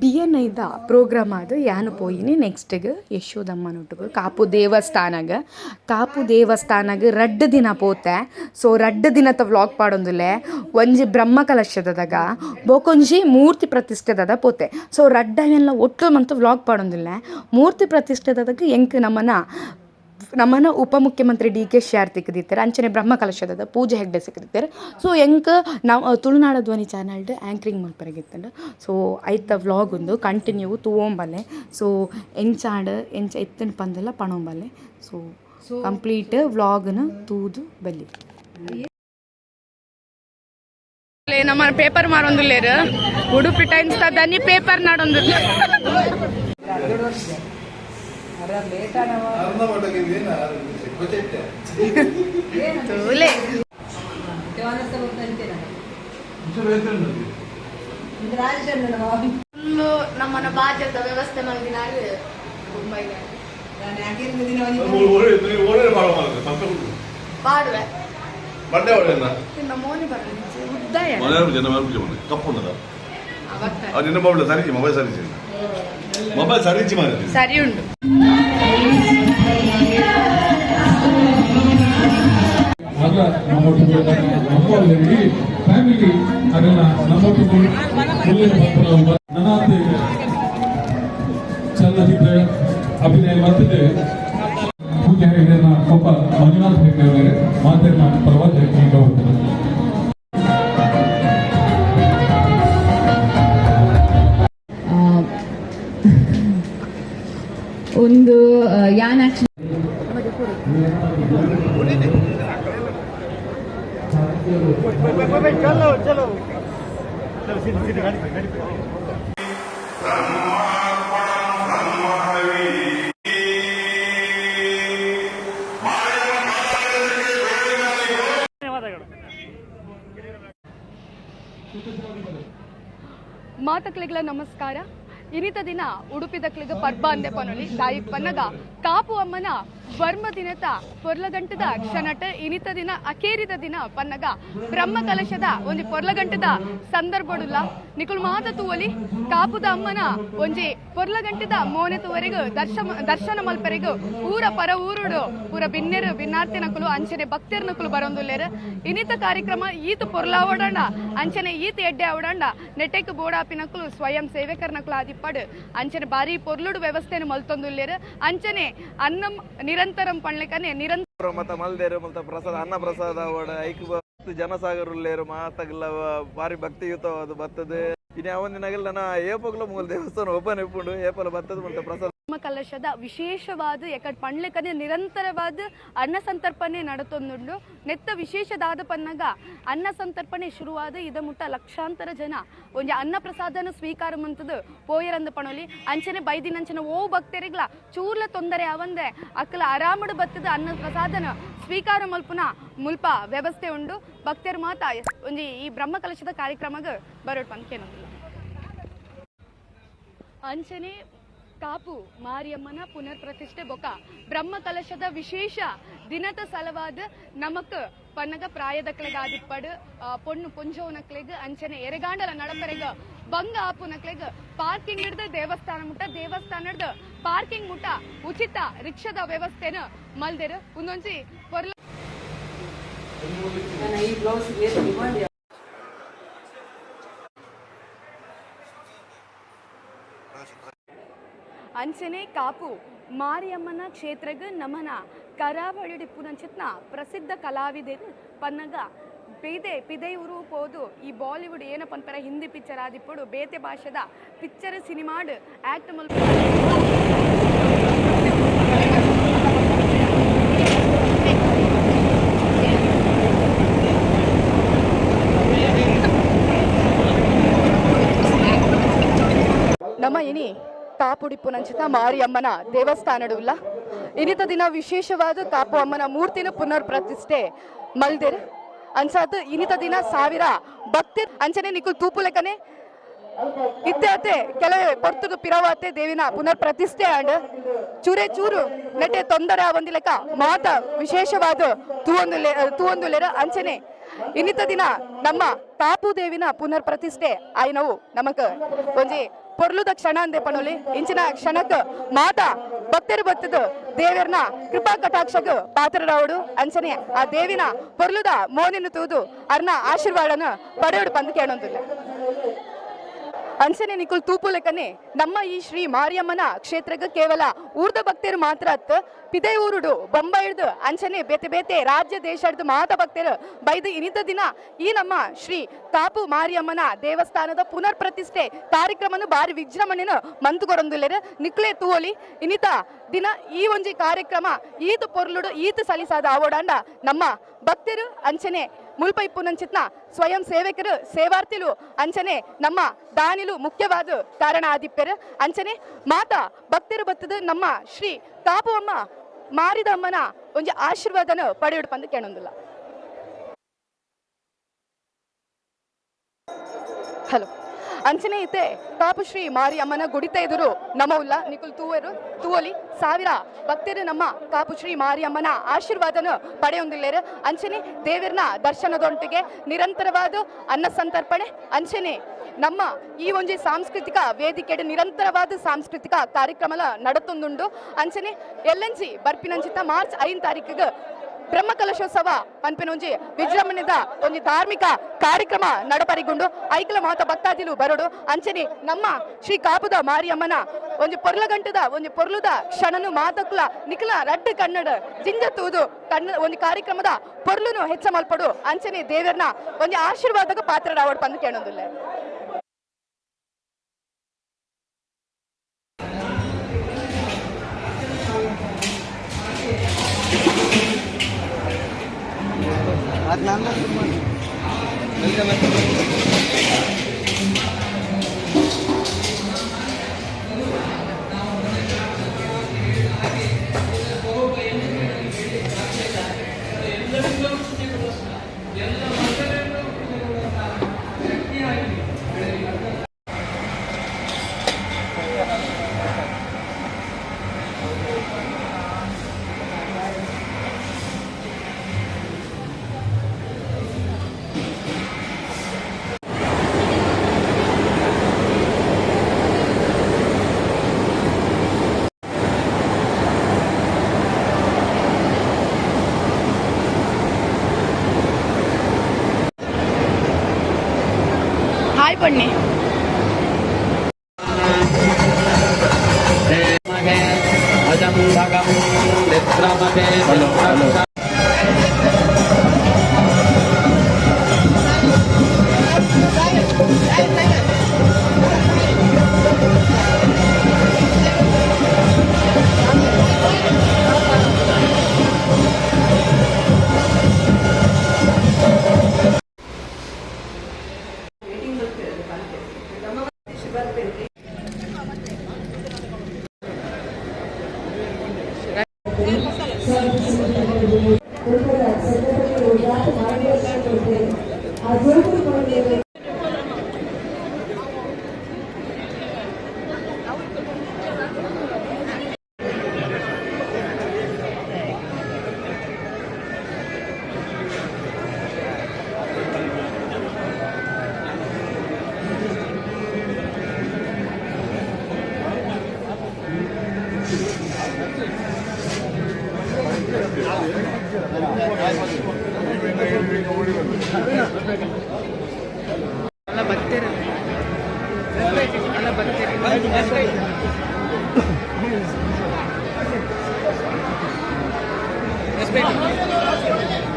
ಬಿಎನ್ಐದ programme ಆದ್ ಯಾನ್ ಪೋಯಿನಿ next ಗ್ ಯಶೋದಮ್ಮನೊಟ್ಟುಗು ಕಾಪು ದೇವಸ್ಥಾನಗ್. ಕಾಪು ದೇವಸ್ಥಾನಗ್ ರಡ್ಡ್ ದಿನ ಪೋತೆ. ಸೊ ರಡ್ಡ್ ದಿನತ ವ್ಲಾಗ್ ಪಾಡೊಂದುಲ್ಲೆ. ಒಂಜಿ ಬ್ರಹ್ಮ ಕಲಶದದಾಗ ಬೊಕೊಂಜಿ ಮೂರ್ತಿ ಪ್ರತಿಷ್ಠೆದದ ಪೋತೆ. ಸೊ ರಡ್ಡ್ ಐನೆನ್ಲ ಒಟ್ಟು ಮಂತ್ ವ್ಲಾಗ್ ಪಾಡೊಂದುಲ್ಲೆ. ಮೂರ್ತಿ ಪ್ರತಿಷ್ಠೆದದಾಗ ಎಂಕ್ ನಮನ ನಮನ ಉಪಮುಖ್ಯಮಂತ್ರಿ ಡಿ.ಕೆ. ಶೆಟ್ಟಿ ತಿಕ್ದಿತ್ತೆರ್. ಅಂಚನೆ ಬ್ರಹ್ಮ ಕಲಶದ ಪೂಜೆ ಹೆಗ್ಡೆ ಸಿಕ್ದಿತ್ತೆರ್. ಸೊ ಎಂಕ್ ನಾವು ತುಳುನಾಡ ಧ್ವನಿ ಚಾನೆಲ್ಡ್ ಆ್ಯಂಕರಿಂಗ್ ಮಲ್ಪರೆಗಿತ್ತುಂಡು. ಸೊ ಐತ ವ್ಲಾಗ್ ಉಂದು ಕಂಟಿನ್ಯೂ ತೂವೊಂಬಲ್ಲೆ. ಸೊ ಎಂಚಾಂಡ್ ಎಂಚ ಇತ್ತುಂಡು ಪಂದೆಲ ಪಣೊಂಬಲ್ಲೆ. ಸೊ ಕಂಪ್ಲೀಟ್ ವ್ಲಾಗ್ನ ತೂದು ಬಲ್ಲಿ. ನಮ್ಮ ಪೇಪರ್ ಮಾರೊಂದುಲ್ಲೆರ್. ಉಡುಪಿ ಟೈಮ್ಸ್ ದನಿ ಪೇಪರ್ ನಾಡೊಂದುಲ್ಲೆರ್. ತೂಲೆ. ಫುಲ್ಲು ನಮ್ಮನ ಬಾಜೆಲ್ದ ವ್ಯವಸ್ಥೆ ಮಲ್ದಿನಾರ್ ಬೊಂಬೈದ. ಪಾಡುವೆ. ನಿನ್ನ ಮೋನೆ ಬರಲಿಜ್ಜಿ ಉದ್ದಾಯ. ನಿನ್ನ ಮೊಬೈಲ್ ಸರಿ, ಮೊಬೈಲ್ ಸರಿ, ಮೊಬೈಲ್ ಸರಿ ಮಾರೆ. ಸರಿ ಉಂಡು. ಆಗ ನಮ್ಮೊಟ್ಟಿಗೆ ನಮ್ಮ ಇಡೀ ಫ್ಯಾಮಿಲಿ ಅದನ್ನ ನಮ್ಮೊಟ್ಟಿಗೆ ನನಾತ್ ಚಲನಚಿತ್ರ ಅಭಿನಯ ಮಾಡ್ತಿದ್ದೆ. ಪೂಜೆ ಹೆಗಡೆನ ಕೊಪ್ಪ ಮಂಜುನಾಥ್ ಹೆಗಡೆ ಅವರಿಗೆ ಮಾತಿನ ಪರವಾಗಿ ಈಗ ಹೋಗ್ತದೆ. ಒಂದು ಯಾನ್ ಆಕ್ಚುಲಿ ಮಾತಕ್ಲೆಗ್ಲ ನಮಸ್ಕಾರ. ಇನಿತ ದಿನ ಉಡುಪಿದಕ್ಲಿಗ ಪರ್ಬ ಅಂದೆ ಪನೊಲಿ. ದಾಯಿ ಪನ್ನಗ ಕಾಪು ಅಮ್ಮನ ವರ್ಮ ದಿನತ ಪೊರ್ಲಗಂಟದ ಕ್ಷಣಟ್ ಇನಿತ ದಿನ ಅಕೇರಿದ ದಿನ ಪನ್ನಗ ಬ್ರಹ್ಮ ಕಲಶದ ಒಂಜಿ ಪೊರ್ಲಗಂಟದ ಸಂದರ್ಭಡುಲ್ಲ. ನಿಕುಲು ಮಾತ ತೂವಲಿ, ಕಾಪುದ ಅಮ್ಮನ ಒಂಜಿ ಪೊರ್ಲಗಂಟದ ಮೋನೆ ತುವರೆಗು ದರ್ಶನ ದರ್ಶನ ಮಲ್ಪರೆಗು ಊರ ಪರ ಊರುಡು ಪೂರ ಬಿನ್ನೆರು ಬಿನ್ನಾರ್ತಿನಕುಲು ಅಂಚನೆ ಭಕ್ತರ್ನಕುಲು ಬರೊಂದುಲ್ಲೆರ್. ಇನಿತ ಕಾರ್ಯಕ್ರಮ ಈತ ಪೊರ್ಲಾವಡಂಡ ಅಂಚನೆ ಈತ ಎಡ್ಡೆ ಅವಡಂಡ ನೆಟ್ಟೆಕ್ ಬೋಡಾಪಿನಕುಲು ಸ್ವಯಂ ಸೇವಕರ್ನಕುಲು ಆದಿಪ್ಪಡು. ಅಂಚನೆ ಬಾರಿ ಪೊರ್ಲುಡು ವ್ಯವಸ್ಥೆನು ಮಲ್ತೊಂದುಲ್ಲೆರ್. ಅಂಚನೆ ಅನ್ನಂ ನಿರಂತರಂ ಪಣ್ಲೆಕನೆ ನಿರಂತರ ಮತ ಮಲ್ದೇರು ಮಲ್ತ ಪ್ರಸಾದ, ಅನ್ನ ಪ್ರಸಾದ ಅವಡ. ಐಕ್ ಜನಸಾಗರ ಉಲ್ಲೇರು ಮಾತಗ್ಲ. ಬಾರಿ ಭಕ್ತಿಯುತವಾದ ಬರ್ತದೆ. ಇನ್ನು ಯಾವ ದಿನಗಲ್ ನನ್ನ ಏಪಗ್ಲ ಮೂಲ ದೇವಸ್ಥಾನ ಓಪನ್ ಇಪ್ಪುಂಡು, ಏಪಲ ಬರ್ತದೆ ಮಲ್ತ ಪ್ರಸಾದ. ಕಲಶದ ವಿಶೇಷವಾದ ಎಕಡ್ ಪಣ್ಲೆಕನೆ ನಿರಂತರವಾದ ಅನ್ನ ಸಂತರ್ಪಣೆ ನಡತೊಂದುಂಡು. ನೆತ್ತ ವಿಶೇಷದಾದ ಪನ್ನಗ ಅನ್ನ ಸಂತರ್ಪಣೆ ಶುರುವಾದ ಇದ ಮುಟ್ಟ ಲಕ್ಷಾಂತರ ಜನ ಒಂಜಿ ಅನ್ನ ಪ್ರಸಾದನ ಸ್ವೀಕಾರ ಮಂತದು ಪೋಯರಂದ ಪಣೊಲಿ. ಅಂಚನೆ ಬೈದಿನಂಚನೆ ಓ ಭಕ್ತರಿಗ್ಲ ಚೂರ್ಲ ತೊಂದರೆ ಅವಂದೆ ಅಕ್ಕಲ ಆರಾಮಡು ಬತ್ತದ ಅನ್ನ ಪ್ರಸಾದನ ಸ್ವೀಕಾರ ಮಲ್ಪುನ ಮುಲ್ಪ ವ್ಯವಸ್ಥೆ ಉಂಡು. ಭಕ್ತರು ಮಾತ ಒಂಜಿ ಈ ಬ್ರಹ್ಮ ಕಲಶದ ಕಾರ್ಯಕ್ರಮಗ್ ಬರೋಟ್ ಪಂದ್. ಅಂಚನೆ ಕಾಪು ಮಾರಿಯಮ್ಮನ ಪುನರ್ ಪ್ರತಿಷ್ಠೆ ಬೊಕ ಬ್ರಹ್ಮ ಕಲಶದ ವಿಶೇಷ ದಿನದ ಸಲವಾದ ನಮಕ್ ಪನ್ನಗ ಪ್ರಾಯದಕ್ಲೆಗ್ ಆದಿಪ್ಪಡು, ಪೊಣ್ಣು ಪೊಂಜೋನಕ್ಲೆಗ್, ಅಂಚನೆ ಎರೆಗಾಂಡಲ ನಡಪರೆಗ್ ಬಂಗ ಆಪುನಕ್ಲೆಗ್ ಪಾರ್ಕಿಂಗ್ ಹಿಡ್ದು ದೇವಸ್ಥಾನ ಮುಟ್ಟ, ದೇವಸ್ಥಾನ ಹಿಡ್ದು ಪಾರ್ಕಿಂಗ್ ಮುಟ್ಟ ಉಚಿತ ರಿಕ್ಷಾದ ವ್ಯವಸ್ಥೆನ ಮಲ್ದೆರ್. ಒಂದೊಂಜಿ ಪೊರ್ಲ ಈ ಬ್ಲೌಸ್ ಡಿಮಾಂಡ್. ಅಂಚನೆ ಕಾಪು ಮಾರಿಯಮ್ಮನ ಕ್ಷೇತ್ರಗ್ ನಮನ ಕರಾವಳಿಡಿಪ್ಪುನಂಚಿತ್ನ ಪ್ರಸಿದ್ಧ ಕಲಾವಿದರು ಪನ್ನಗ ಬೇದೆ ಪಿದೆಯೂರು ಪೋದು ಈ ಬಾಲಿವುಡ್ ಏನ ಪನ್ಪರ ಹಿಂದಿ ಪಿಕ್ಚರ್ ಆದಿಪ್ಪಡು, ಬೇತೆ ಭಾಷೆದ ಪಿಕ್ಚರ್ ಸಿನಿಮಾಡ್ ಆಕ್ಟ್ ಮಲ್ಪ. ನಮ್ಮ ಇನಿ ಕಾಪುಡಿಪ್ಪುನಂಚಿತ ಮಾರಿಯಮ್ಮನ ದೇವಸ್ಥಾನಡುಲ್ಲ. ಇನಿತ ದಿನ ವಿಶೇಷವಾದ ಕಾಪು ಅಮ್ಮನ ಮೂರ್ತಿನ ಪುನರ್ ಪ್ರತಿಷ್ಠೆ ಮಲ್ದೆರ್. ಅನ್ಸಾತ್ ಇನಿತ ದಿನ ಸಾವಿರ ಭಕ್ತಿ. ಅಂಚನೆ ನಿಕುಲ್ ತೂಪುಲೆಕನೆ ಇತ್ತೆ ಅತೆ ಕೆಲವೇ ಪೊರ್ತುಗು ಪಿರವಾತೆ ದೇವಿನ ಪುನರ್ ಪ್ರತಿಷ್ಠೆ ಅಂಡ್ ಚೂರೆ ಚೂರು ನೆಟೆ ತೊಂದರೆ ಆವಂದಿಲೆಕ ಮಾತ ವಿಶೇಷವಾದ ತೂವೊಂದುಲ್ಲೆ ತೂವೊಂದುಲ್ಲೆರ್. ಅಂಚನೆ ಇನ್ನಿತ ದಿನ ನಮ್ಮ ಕಾಪು ದೇವಿನ ಪುನರ್ ಪ್ರತಿಷ್ಠೆ ಆಯ್ನವು ನಮಕ್ ಒಂಜಿ ಪೊರ್ಲುದ ಕ್ಷಣ ಅಂದೆ ಪನೊಲಿ. ಇಂಚಿನ ಕ್ಷಣಕ್ ಮಾತ ಭಕ್ತರು ಬತ್ತದು ದೇವರ್ನ ಕೃಪಾ ಕಟಾಕ್ಷಗ್ ಪಾತ್ರರಾವಡು, ಅಂಚನೆ ಆ ದೇವಿನ ಪೊರ್ಲುದ ಮೋನಿನ ತೂದು ಅರ್ನ ಆಶೀರ್ವಾದನ ಪಡೆಯೋಡು ಪಂದ್ ಕೇಳೊಂದಿಲ್ಲ. ಅಂಚನೆ ನಿಕುಲ್ ತೂಪುಲೆಕನೆ ನಮ್ಮ ಈ ಶ್ರೀ ಮಾರಿಯಮ್ಮನ ಕ್ಷೇತ್ರಕ್ಕೆ ಕೇವಲ ಊರ್ದ ಭಕ್ತರು ಮಾತ್ರ ಅತ್, ಪಿದೆ ಊರುಡು ಬೊಂಬೈಡ್ದು ಅಂಚನೆ ಬೇತೆ ಬೇತೆ ರಾಜ್ಯ ದೇಶಡ್ದು ಮಾತ ಭಕ್ತರು ಬೈದು ಇನಿತ ದಿನ ಈ ನಮ್ಮ ಶ್ರೀ ಕಾಪು ಮಾರಿಯಮ್ಮನ ದೇವಸ್ಥಾನದ ಪುನರ್ ಪ್ರತಿಷ್ಠೆ ಕಾರ್ಯಕ್ರಮನು ಬಾರಿ ವಿಜೃಂಭಣೆನು ಮಂತು ಕೊರೊಂದುಲ್ಲೆರ್. ನಿಕ್ಲೆ ತೂವೊಲಿ, ಇನಿತ ದಿನ ಈ ಒಂಜಿ ಕಾರ್ಯಕ್ರಮ ಈತ ಪೊರ್ಲುಡು ಈತ ಸಲಿಸಾದ ಆವೋಡಾಂಡ ನಮ್ಮ ಭಕ್ತರು ಅಂಚನೆ ಮುಲ್ಪ ಇಪ್ಪುನಂಚಿತ್ನ ಸ್ವಯಂ ಸೇವಕರು, ಸೇವಾರ್ಥಿಲು, ಅಂಚನೆ ನಮ್ಮ ದಾನಿಲು ಮುಖ್ಯವಾದ ಕಾರಣ ಆದಿಪ್ಪೆರು. ಅಂಚನೆ ಮಾತಾ ಭಕ್ತರು ಬತ್ತದು ನಮ್ಮ ಶ್ರೀ ಕಾಪು ಅಮ್ಮ ಮಾರಿದ ಅಮ್ಮನ ಒಂಜಿ ಆಶೀರ್ವಾದನ ಪಡೆಯೋಡು ಪಂದ್ ಕೇಳೊಂದಿಲ್ಲ. ಹಲೋ, ಅಂಚನೆ ಇತ್ತೆ ಕಾಪು ಶ್ರೀ ಮಾರಿಯಮ್ಮನ ಗುಡಿತ ಎದುರು ನಮವುಲ್ಲ. ನಿಕುಲ್ ತೂವೆರು ತೂವಲಿ, ಸಾವಿರ ಭಕ್ತರು ನಮ್ಮ ಕಾಪು ಶ್ರೀ ಮಾರಿಯಮ್ಮನ ಆಶೀರ್ವಾದನ ಪಡೆಯೊಂದಿಲ್ಲೇರು. ಅಂಚನೆ ದೇವರನ ದರ್ಶನದೊಂಟಿಗೆ ನಿರಂತರವಾದ ಅನ್ನ ಸಂತರ್ಪಣೆ, ಅಂಚನೆ ನಮ್ಮ ಈ ಒಂಜಿ ಸಾಂಸ್ಕೃತಿಕ ವೇದಿಕೆಡ್ ನಿರಂತರವಾದ ಸಾಂಸ್ಕೃತಿಕ ಕಾರ್ಯಕ್ರಮ ನಡತೊಂದುಂಡು. ಅಂಚನೆ ಎಲ್ಲಂಜಿ ಬರ್ಪಿನಂಚಿತ ಮಾರ್ಚ್ 5 ತಾರೀಕಿಗೆ ಬ್ರಹ್ಮಕಲಶೋತ್ಸವ ಪನ್ಪಿನ ಒಂಜಿ ವಿಜೃಂಭಣೆದ ಒಂಜಿ ಧಾರ್ಮಿಕ ಕಾರ್ಯಕ್ರಮ ನಡಪರಿಗುಂಡು. ಐಕಲ ಮಾತ ಭಕ್ತಾದಿಲು ಬರೋಡು. ಅಂಚನೆ ನಮ್ಮ ಶ್ರೀ ಕಾಪುದ ಮಾರಿಯಮ್ಮನ ಒಂಜಿ ಪೊರ್ಲಗಂಟದ ಒಂಜಿ ಪೊರ್ಲುದ ಕ್ಷಣನು ಮಾತಕ್ಲ ನಿಖಲ ರಡ್ಡು ಕನ್ನಡ ಜಿಂಜ ತೂದು ಕಣ್ಣ ಒಂಜಿ ಕಾರ್ಯಕ್ರಮದ ಪೊರ್ಲುನು ಹೆಚ್ಚ ಮಲ್ಪಡು. ಅಂಚನೆ ದೇವರ್ನ ಒಂಜಿ ಆಶೀರ್ವಾದಕ ಪಾತ್ರರಾವಡ್ ಪಂದ್ ಕೇಳೊಂದುಲ್ಲೆ. ಹಾಯ್ ಬಣ್ಣಿ.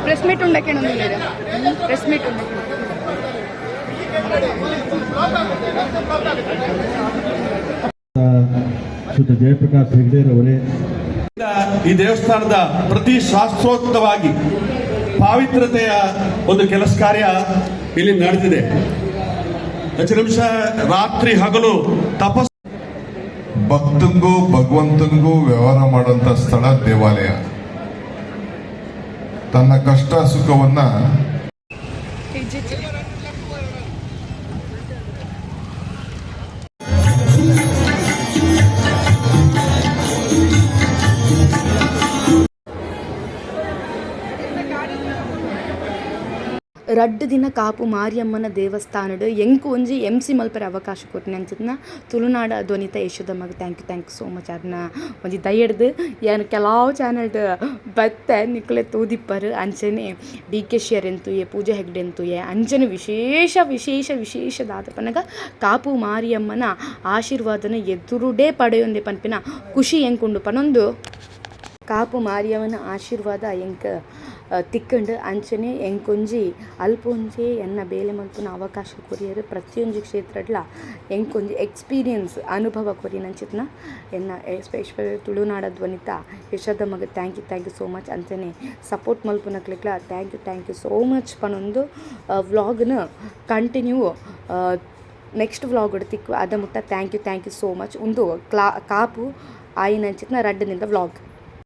ಪ್ರೆಸ್ ಮೀಟ್ ಉಂಡಕ್ಕೆ, ಪ್ರೆಸ್ ಮೀಟ್ ಉಂಡಕ್ಕೆ. ಶ್ರೀಯುತ ಜಯಪ್ರಕಾಶ್ ಹೆಗ್ಡೆರವರೇ. ಈ ದೇವಸ್ಥಾನದ ಪ್ರತಿ ಶಾಸ್ತ್ರೋಕ್ತವಾಗಿ ಪಾವಿತ್ರತೆಯ ಒಂದು ಕೆಲಸ ಕಾರ್ಯ ಇಲ್ಲಿ ನಡೆದಿದೆ. ಹೆಚ್ಚು ನಿಮಿಷ ರಾತ್ರಿ ಹಗಲು ತಪಸ್ ಭಕ್ತಂಗೂ ಭಗವಂತನಿಗೂ ವ್ಯವಹಾರ ಮಾಡುವಂತ ಸ್ಥಳ ದೇವಾಲಯ. ತನ್ನ ಕಷ್ಟ ಸುಖವನ್ನ ರಡ್ಡ್ ದಿನ ಕಾಪು ಮಾರಿಯಮ್ಮನ ದೇವಸ್ಥಾನಡ್ ಎಂಕ್ ಒಂಜಿ ಎಮ್ ಸಿ ಮಲ್ಪೆರೆ ಅವಕಾಶ ಕೊರ್ತಿನ ಅಂಚಿತ್ತಿನ ತುಳುನಾಡ ಧ್ವನಿತ ಯಶೋದಮ್ಮಗ್ thank you, thank you so much. ಅರ್ನ ಒಂಜಿ ದಯಡ್ದ್ ಯಾನ್ ಕೆಲವು ಚಾನಲ್ಡ್ ಬತ್ತೆ, ನಿಕುಲೆ ತೂದಿಪ್ಪರ್. ಅಂಚನೆ ಡಿ ಕೆ ಶಿ ಅರೆನ್ ತೂಯೆ, ಪೂಜಾ ಹೆಗ್ಡೆನ್ ತೂಯೆ. ಅಂಚನೆ ವಿಶೇಷ ವಿಶೇಷ ವಿಶೇಷ ದಾದ ಪನ್ನಗ ಕಾಪು ಮಾರಿಯಮ್ಮನ ಆಶೀರ್ವಾದನ ಎದುರುಡೇ ಪಡೆಯೊಂದೆ ಪನ್ಪಿನ ಖುಷಿ ಎಂಕುಂಡು ಪನೊಂದು, ಕಾಪು ಮಾರಿಯಮ್ಮನ ಆಶೀರ್ವಾದ ಎಂಕ್ ತಿಕ್ಕುಂಡು. ಅಂಚನೆ ಎಂಕೊಂಜಿ ಅಲ್ಪ ಒಂಜಿ ಎನ್ನ ಬೇಲೆ ಮಲ್ಪುನ ಅವಕಾಶ ಕೊರಿಯೆರ್. ಪ್ರತಿಯೊಂಜಿ ಕ್ಷೇತ್ರಡ್ಲ ಎಂಕೊಂಜಿ ಎಕ್ಸ್ಪೀರಿಯನ್ಸ್, ಅನುಭವ ಕೊರಿನಂಚಿತ್ತಿನ ಎನ್ನ ಎಸ್ಪೆಷಲಿ ತುಳುನಾಡ ಧ್ವನಿತ ಯಶೋದಮ್ಮಗ್ thank you, thank you so much. ಅಂಚನೆ ಸಪೋರ್ಟ್ ಮಲ್ಪುನಕ್ಲೆಗ್ಲ thank you, thank you so much ಪನೊಂದು ವ್ಲಾಗ್ನ ಕಂಟಿನ್ಯೂ ನೆಕ್ಸ್ಟ್ ವ್ಲಾಗ್ ತಿಕ್ಕು. ಅದ ಮುಟ್ಟ thank you, thank you so much. ಉಂದು ಕ್ಲಾ ಕಾಪು ಆಯಿನಂಚಿತ್ತಿನ ರಡ್ಡ್ ದಿನದ ವ್ಲಾಗ್.